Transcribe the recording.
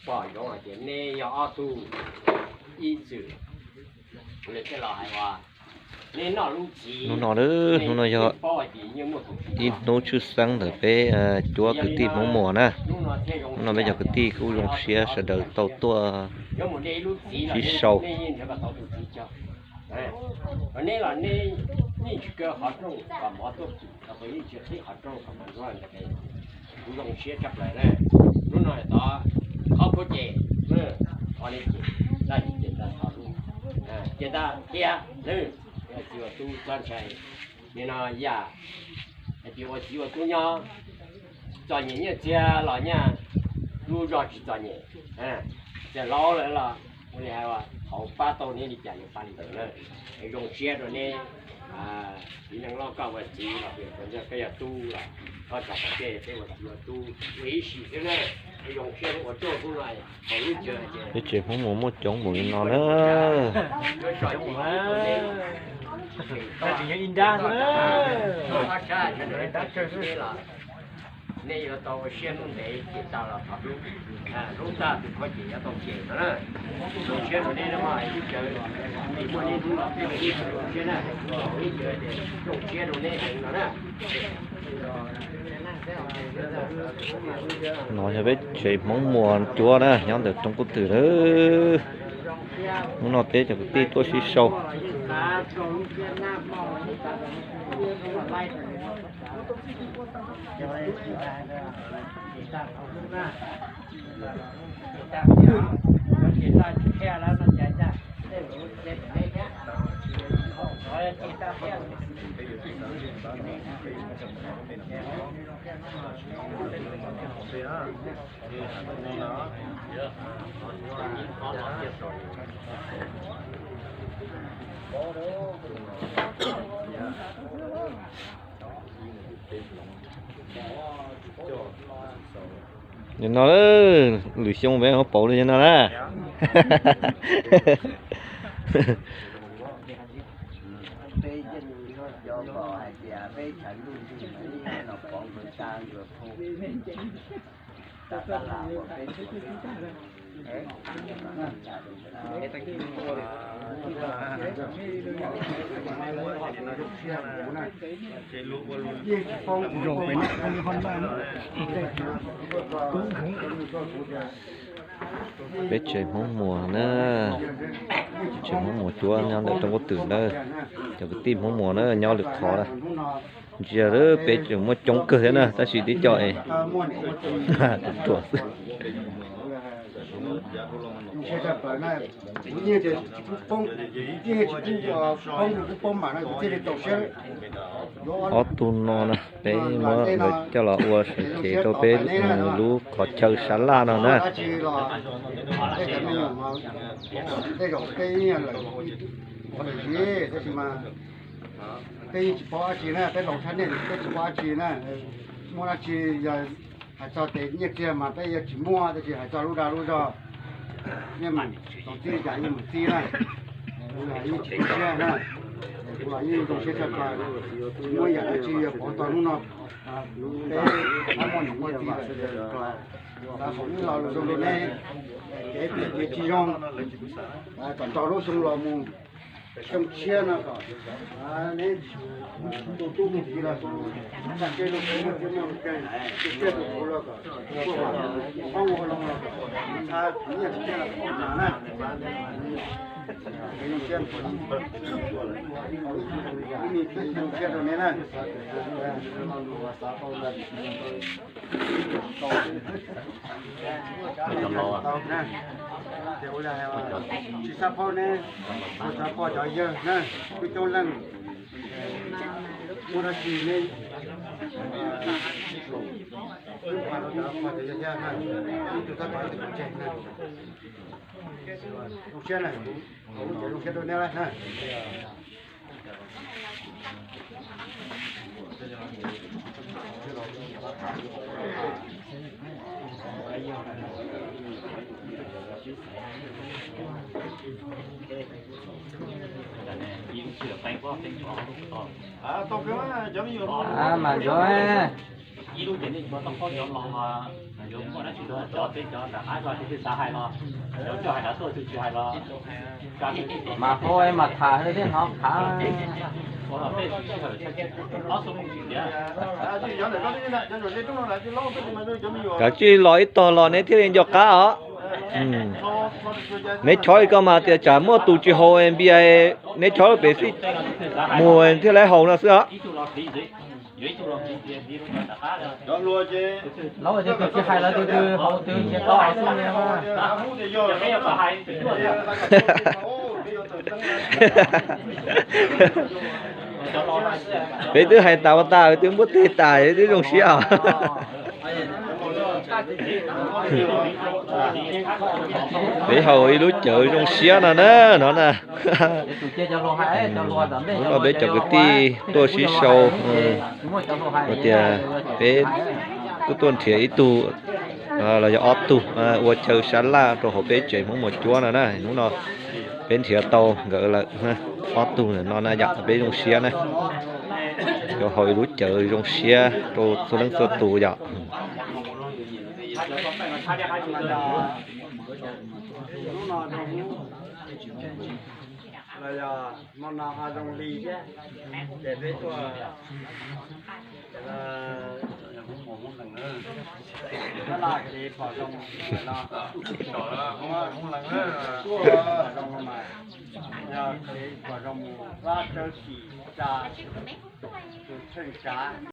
Pom zoo hais tias neb yog ob tug ib txwm, lawv thiaj los hais tias neb noj lub txiv. Hnub no, hnub no yog ib hnub tshwj xeeb ntawm peb cuab kwv tij Hmoob Muas na. Hnub no peb cov kwv tij kuj zoo siab sawv daws tau tuaj sib sau. Neb los neb yeej tsis kaw qhov rooj kom mov tuaj, yeej tsis qhib qhov rooj kom mov ntxuag ntawd, kuv zoo siab tshaj plaws na. Hnub no tod qhov khuab ces, qhov ne ces, daj ces tag, qhov lub ces tag thiab. Txiv Huab Tub txhob ntshai, nim no yam hais tias ua txiv ua tub nyob, txom nyem nyiaj txiag los nyaj, lub zog tsis txom nyem, txiv hlob lawm los ua li hais tias thaum pab tau neb li cas yuav pab li ntawd na. Es zoo siab rau neb, txiv neej loj koj ua txiv los peb yog tub los koj tso pov tseg peb ua txiv ua tub ua ib sim xwb na. Es zoo siab ua tuaj hnub no, thaum lub caij peb tsev Hmoob Muas muaj coob npaum li no na. Tsis yog ib nrab xwb, neb yuav tau ua siab hnub ntev ces tag los thaum lub tag tus kho ces yuav tau ces no na. Zoo siab rau neb no mas ib cawv, muaj neb hnub no peb zoo siab na, ib cawv zoo siab rau neb heev no na. No yog peb tsev Hmoob Muas cuab na, nyob ntawm roob Kub Twm lawm. Hnub no peb cov kwv tij tuaj sib sau. Nim no lwm xyoo peb ho pauv li no na. Peb tsev Hmoob Muas na, tsev Hmoob Muas cuab nyob ntawm roob Kub Twm na, cov kwv tij Hmoob Muas na nyob lwm qhov na. Ntsia peb tseem muaj coob kawg thiab na, tab sis tib co es ruam xwb. Ob tug no na, peb muab nkawd coj los ua seem cev rau peb lub qhov chaw sab laj no na. Peb yeej tsis paub dab tsi na, peb laus tshaj nej, peb tsis paub dab tsi na. Muaj dab tsi yog hais txog tes nyiaj txiag mas peb yeej tsis muaj, tab sis hais txog lub dag lub zog, nej mam txog txib li cas yeej mam txib na. Kuv los yeej tsis tu siab na, kuv los yeej zoo siab tshaj plaws, tsis muaj yam dab tsi yog pov tau hnub no. Peb muaj niam muaj txiv lawm, xav kom wb los zoo rau neb, kev phem kev tsis zoo, kom txog lub xyoo los mus xyoo tshiab no kom neb tus tub tus kiv los tus tag kej lub koob muaj txiaj muaj nkeeg, tu siab tu txhuv los kom tuaj vam qoob ua loo los kom ntxhab nyiaj txiag los kom na. Ib me txiv zoo siab rau neb na. Tsis xav phob neb, cov pog cov yawg na, wb coob leej, muaj dab tsi neb wb pab rau cov pog cov yawg thiab na, ib tug txhob pom ib tug pov tseg na. Zoo siab na, zoo siab rau neb na. Mas zoo, ib lub ces nej tau qhov cov los mas Mas hauv es mas tham li thiab hnov qhav. Kav tsij los ib tog los neb thiaj li nco qab os. Neb chob li koj mas tias tsam muaj tus tsis haus npia, neb chob lub pem xij mus thiaj li haus no xwb os. Peb twb hais tas ua tas, peb twb npuaj teg tas, peb twb zoo siab os. Peb haus ib lub cawv zoo siab no na, no na. Hnub no peb cov kwv tij tuaj sib sau, hais tias peb kuj tuaj nrhiav ib tug los yog ob tug ua chaw sab laj rau hauv peb tsev Hmoob Mos Cuab no na. Hnub no peb nrhiav tau nkawd lawm ob tug no na yom, peb zoo siab na. Yuav haus ib lub cawv zoo siab rau txhua leej txhua tus yom. Los yog hmo no ho zoo li thiab, ces peb tuaj, tab laj kev pom zoo no, tuaj pom zoo mas, yog kev pom zoo mus vaj tsawb xim tsa, tus tsheej tsav.